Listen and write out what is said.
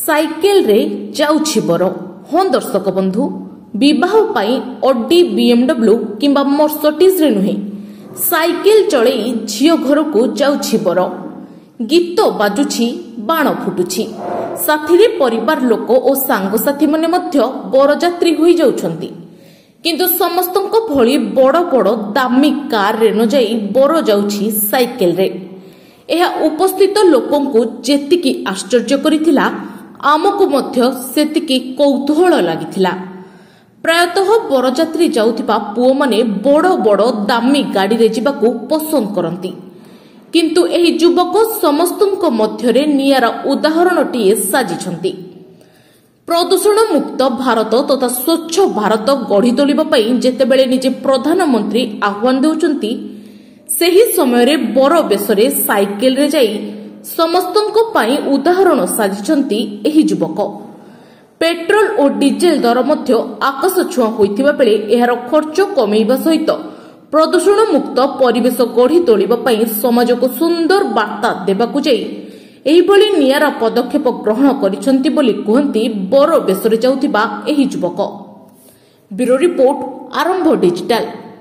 ସାଇକେଲରେ ଯାଉଛି ବର। ହଁ ଦର୍ଶକ ବନ୍ଧୁ, ବିବାହ ପାଇଁ ଅଡି, ବିଏମ୍ଡବ୍ଲ୍ୟୁ କିମ୍ବା ମର୍ସଡିଜ୍ରେ ନୁହେଁ, ସାଇକେଲ ଚଳେଇ ଝିଅ ଘରକୁ ଯାଉଛି ବର। ଗୀତ ବାଜୁଛି, ବାଣ ଫୁଟୁଛି, ସାଥିରେ ପରିବାର ଲୋକ ଓ ସାଙ୍ଗସାଥୀମାନେ ମଧ୍ୟ ବରଯାତ୍ରୀ ହୋଇଯାଉଛନ୍ତି। କିନ୍ତୁ ସମସ୍ତଙ୍କ ଭଳି ବଡ଼ ବଡ଼ ଦାମୀ କାରରେ ନ ଯାଇ ବର ଯାଉଛି ସାଇକେଲରେ। ଏହା ଉପସ୍ଥିତ ଲୋକଙ୍କୁ ଯେତିକି ଆଶ୍ଚର୍ଯ୍ୟ କରିଥିଲା, ଆମକୁ ମଧ୍ୟ ସେତିକି କୌତୂହଳ ଲାଗିଥିଲା। ପ୍ରାୟତଃ ବରଯାତ୍ରୀ ଯାଉଥିବା ପୁଅମାନେ ବଡ଼ ବଡ଼ ଦାମୀ ଗାଡ଼ିରେ ଯିବାକୁ ପସନ୍ଦ କରନ୍ତି, କିନ୍ତୁ ଏହି ଯୁବକ ସମସ୍ତଙ୍କ ମଧ୍ୟରେ ନିଆରା ଉଦାହରଣଟିଏ ସାଜିଛନ୍ତି। ପ୍ରଦୂଷଣ ମୁକ୍ତ ଭାରତ ତଥା ସ୍ୱଚ୍ଛ ଭାରତ ଗଢ଼ି ତୋଳିବା ପାଇଁ ଯେତେବେଳେ ନିଜେ ପ୍ରଧାନମନ୍ତ୍ରୀ ଆହ୍ୱାନ ଦେଉଛନ୍ତି, ସେହି ସମୟରେ ବର ବେଶରେ ସାଇକେଲରେ ଯାଇ ସମସ୍ତଙ୍କ ପାଇଁ ଉଦାହରଣ ସାଜିଛନ୍ତି ଏହି ଯୁବକ। ପେଟ୍ରୋଲ ଓ ଡିଜେଲ ଦର ମଧ୍ୟ ଆକାଶ ଛୁଆଁ ହୋଇଥିବା ବେଳେ ଏହାର ଖର୍ଚ୍ଚ କମେଇବା ସହିତ ପ୍ରଦୂଷଣ ମୁକ୍ତ ପରିବେଶ ଗଢ଼ି ତୋଳିବା ପାଇଁ ସମାଜକୁ ସୁନ୍ଦର ବାର୍ତ୍ତା ଦେବାକୁ ଯାଇ ଏହିଭଳି ନିଆରା ପଦକ୍ଷେପ ଗ୍ରହଣ କରିଛନ୍ତି ବୋଲି କୁହନ୍ତି ବର ବେଶରେ ଯାଉଥିବା ଏହି ଯୁବକ। ବ୍ୟୁରୋ ରିପୋର୍ଟ, ଆରମ୍ଭ ଡିଜିଟାଲ।